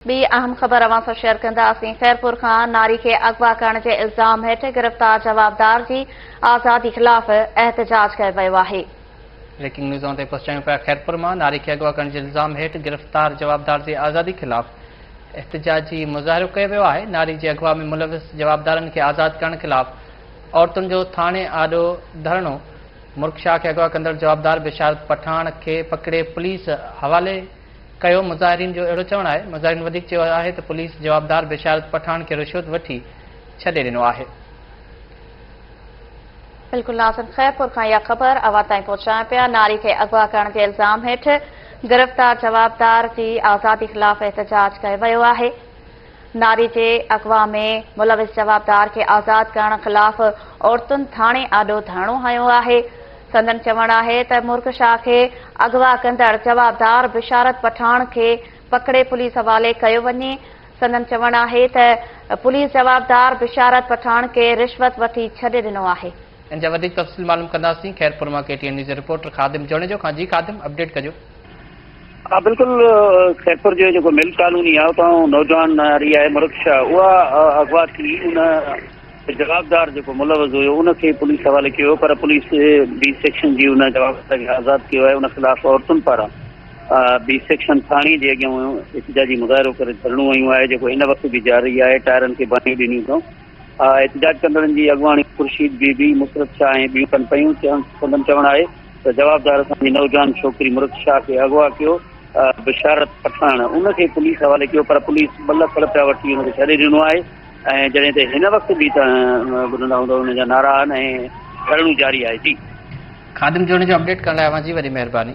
ٻي اهم خبر اوهان سان شيئر ڪنداسين، خيرپور کان ناري کي اغوا ڪرڻ جي الزام هيٺ گرفتار جوابدار جي آزادي خلاف احتجاج ڪيو ويو آهي. بريڪنگ نيوز اوهان تائين پهچايون پيا خيرپور مان ناري کي اغوا ڪرڻ جي الزام هيٺ گرفتار جوابدار جي آزادي خلاف احتجاجي مظاهرو ڪيو ويو آهي، ناري جي اغوا ۾ ملوث جوابدارن کي آزاد ڪرڻ خلاف عورتن جو ٿاڻي آڏو ڌرڻو، مرڪ شاهه کي اغوا ڪندڙ جوابدار بشارت پٺاڻ کي پڪڙي پوليس حوالي ڪيو، مظاهرين جو اهڙو چوڻ آهي، مظاهرين وڌيڪ چيو آهي ته پوليس جوابدار بشارت پٺاڻ کي رشوت وٺي ڇڏي ڏنو آهي. بلڪل ناظرين خيرپور کان اها خبر اوهان تائين پهچايون پيا ناري کي اغوا ڪرڻ جي الزام هيٺ گرفتار جوابدار جي آزادي خلاف احتجاج ڪيو ويو آهي ناري جي اغوا ۾ ملوث جوابدار کي آزاد ڪرڻ خلاف عورتن ٿاڻي آڏو ڌرڻو هنيو آهي. سندن چوڻ آهي ته مرڪ شاهه کي اغوا ڪندڙ جوابدار بشارت پٺاڻ کي پڪڙي پوليس حوالي ڪيو وڃي. سندن چوڻ آهي ته پوليس جوابدار بشارت پٺاڻ کي رشوت وٺي ڇڏي ڏنو آهي. ان جا وڌيڪ تفصيل معلوم ڪنداسين خيرپور مان ڪي ٽي اين نيوز جي رپورٽر خادم جوڻيجو کان جي خادم اپڊيٽ ڪجو. ها بلڪل خيرپور جو جيڪو مل ڪالوني آهي اتان نوجوان ناري آهي مرڪ شاهه اها اغوا ٿي ان جوابدار جيڪو ملوث هيو ان کي پوليس حوالي ڪيو پر پوليس بي سيڪشن جي ان جوابدار کي آزاد ڪيو آهي ان خلاف عورتن پاران بي سيڪشن ٿاڻي جي اڳيان احتجاجي مظاهرو ڪري ڌرڻو هنيو آهي جيڪو هن وقت به جاري آهي ٽائرن کي باهيون ڏنيون اٿئون احتجاج ڪندڙن جي اڳواڻي خورشيد بي بي، مسرت شاهه ۽ ٻيون ڪن پيون. سندن چوڻ آهي ته جوابدار اسان جي نوجوان ڇوڪري مرڪ شاهه کي اغوا ڪيو، بشارت پٺاڻ ان کي پوليس حوالي ڪيو پر پوليس ٻه لک رپيا وٺي ان کي ڇڏي ڏنو آهي ۽ جڏهن ته هن وقت به توهان ٻڌندا هوندؤ ان جا نعرا آهن ۽ ڌرڻو جاري آهي. جي. خادم جوڻيجو اپڊيٽ ڪرڻ لاء اوهان جي وڏي مهرباني.